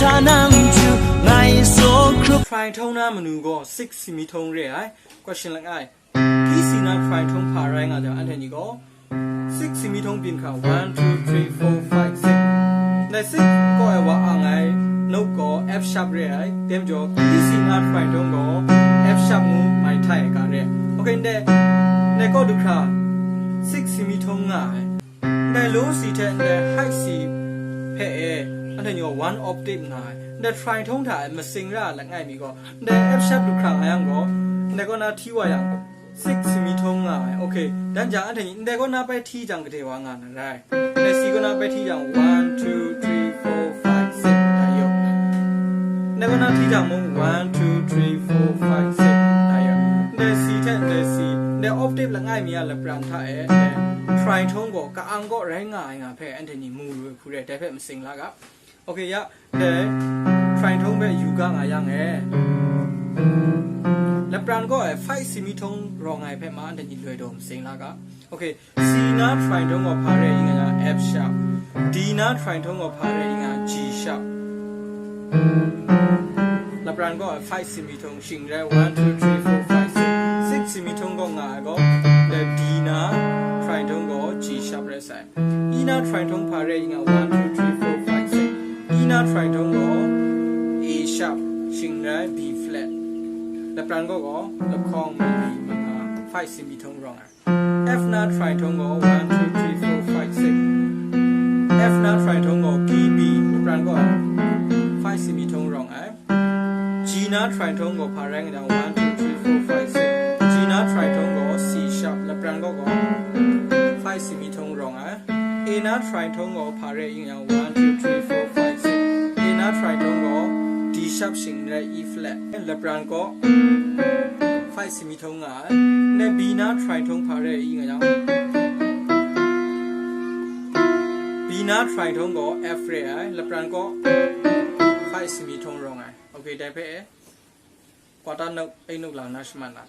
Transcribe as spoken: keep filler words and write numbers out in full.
Tanang chu ngai so krup. Hprai htawng na manu gaw six simi htawng re ai. Question langai. P C na hprai htawng hpa rai nga jang, anhte ni gaw six simi htawng byin hkra, one, two, three, four, five, six. Ndai six kaw ai wa ang ai note gaw F sharp re ai. Tem jaw, P C na hprai htawng gaw F sharp ngu mai htai ai ga re. Okay, ndai, ndai kaw du hkra, six simi htawng nga ai. Ndai low C hte ndai high C hpe e, anhte ni gaw one octave nga ai. Ndai hprai htawng hta e masing ra langai mi gaw, ndai F sharp du hkra nga yang gaw, ndai kaw na hti wa yang, six simi htawng nga ai. Okay, dan jang anhte ni ndai kaw na bai hti jang gade wa nga na rai. Ndai C kaw na bai hti jang, one, two, three, four, five, six, dai yaw. Ndai kaw na hti jang mung, one, two, three, four, five, six, dai yaw. Ndai C hte ndai C, ndai octave langai mi a lapran hta e, ndai hprai htawng gaw ka-ang kaw rai nga ai nga hpe anhte ni mu lu ai hku re, dai hpe masing la ga. Okay, ya, ndai hprai htawng hpe yu ga nga yang e, lapran kaw e five simi htawng rawng ai hpe ma anhte ni loi daw masing la ga. Okay, C na hprai htawng gaw hpa re i nga yang F sharp. D na hprai htawng gaw hpa re i nga G sharp. Lapran kaw e five simi htawng shing rai, one, two, three, four, five, six. Six simi htawng gaw nga ai gaw, ndai D na hprai htawng gaw G sharp rai sai. E na hprai htawng hpa re i nga, one, two, three, four, five, six. E na hprai htawng gaw A sharp shing rai B flat. Lapran kaw gaw lahkawng mali manga, five simi htawng rawng ai. F na hprai htawng gaw one, two, three, four, five, six. F na hprai htawng gaw G B, lapran kaw five simi htawng rawng ai. G na hprai htawng gaw hpa rai nga jang, one, two, three, four, five, six. G na hprai htawng gaw C sharp, lapran kaw gaw five simi htawng rawng ai. A na hprai htawng gaw hpa re i nga yang, one, two, three, four, five, six. A na hprai htawng gaw D sharp shing rai E flat. Lapran kaw five simi htawng nga ai. Ndai B na hprai htawng hpa re i nga yang, B na hprai htawng gaw F re ai. Lapran kaw five simi htawng rawng ai. Okay, dai hpe e. Quarter note, eighth note lang na shaman na.